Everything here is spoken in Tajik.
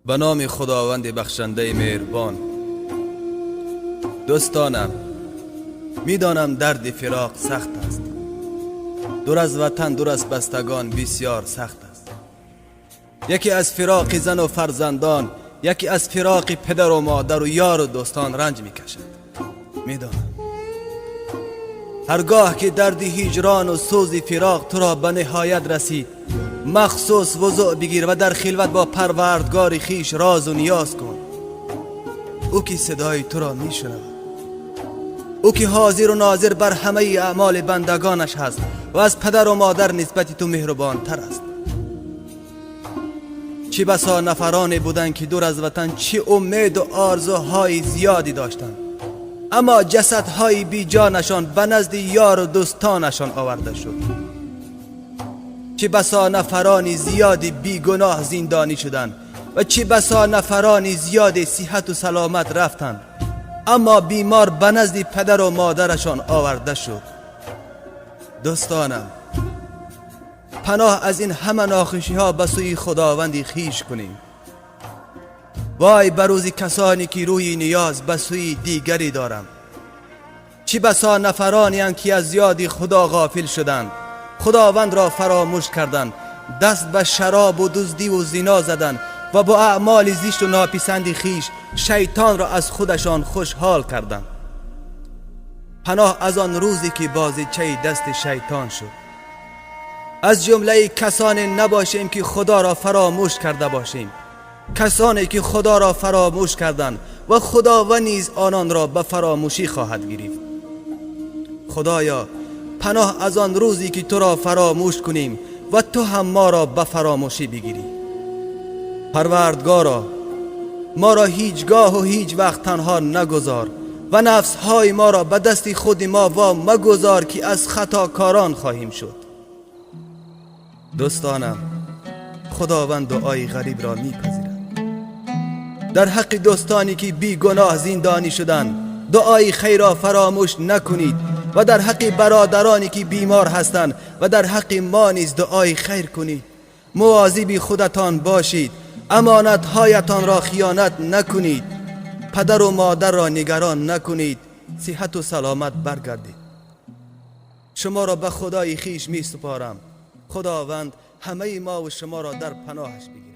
Ба номи Худованди бахшандаи меҳрубон. Дӯстонам, медонам, дарди фироқ сахт аст. Дур аз ватан, дур аз бастагон бисёр сахт аст. Яке аз фироқи зану фарзандон, яке аз фироқи падару модару ёру дӯстон ранҷ мекашад. Медонам, ҳаргоҳ ки дарди ҳиҷрону сӯзи фироқ туро ба ниҳоят расид, махсус вузӯъ бигир ва дар хилват бо Парвардгори хиш розу ниёз кун. Ӯ ки садои туро мешунавад, ӯ ки ҳозиру нозир бар ҳамаи аъмоли бандагонаш ҳаст ва аз падару модар нисбати ту меҳрубонтар аст. Чӣ басо нафароне буданд, ки дур аз ватан чӣ умеду орзуҳои зиёде доштанд, аммо ҷасадҳои беҷонашон ба назди ёру дӯстонашон оварда шуд. Чӣ басо нафарони зиёди бигуноҳ зиндонӣ шуданд ва чӣ басо нафарони зиёди сиҳату саломат рафтанд, аммо бемор ба назди падару модарашон оварда шуд. Дӯстонам, паноҳ аз ин ҳама нохушиҳо ба сӯи Худованди хиш кунем. Вой ба рӯзи касоне ки рӯи ниёз ба сӯи дигаре доранд. Чӣ басо нафаронеанд, ки аз ёди Худо ғофил шуданд, Худовандро фаромӯш карданд, даст ба шаробу дуздиву зино заданд ва бо аъмоли зишту нописанди хиш шайтонро аз худашон хушҳол карданд. Паноҳ аз он рӯзе ки бозичаи дасти шайтон шуд. Аз ҷумлаи касоне набошем, ки Худоро фаромӯш карда бошем. Касоне ки Худоро фаромӯш карданд ва Худованд низ ононро ба фаромӯшӣ хоҳад гирифт. Худоё, паноҳ аз он рӯзе ки туро фаромӯш кунем ва ту ҳам моро ба фаромӯшӣ бигирӣ. Парвардгоро, моро ҳеҷ гоҳу ҳеҷ вақт танҳо нагузор ва нафсҳои моро ба дасти худи мо во магузор, ки аз хатокорон хоҳем шуд. Дӯстонам, Худованд дуои ғарибро мепазирад. Дар ҳаққи дӯстоне ки бигуноҳ зиндонӣ шуданд, дуои хайрро фаромӯш накунед ва дар ҳаққи бародароне ки бемор ҳастанд ва дар ҳаққи мо низ дуои хайр кунед. Мувозиби худатон бошед, амонатҳоятонро хиёнат накунед, падару модарро нигарон накунед. Сиҳату саломат баргардед. Шуморо ба Худои хиш месупорам. Худованд ҳамаи мову шуморо дар паноҳаш бигирад.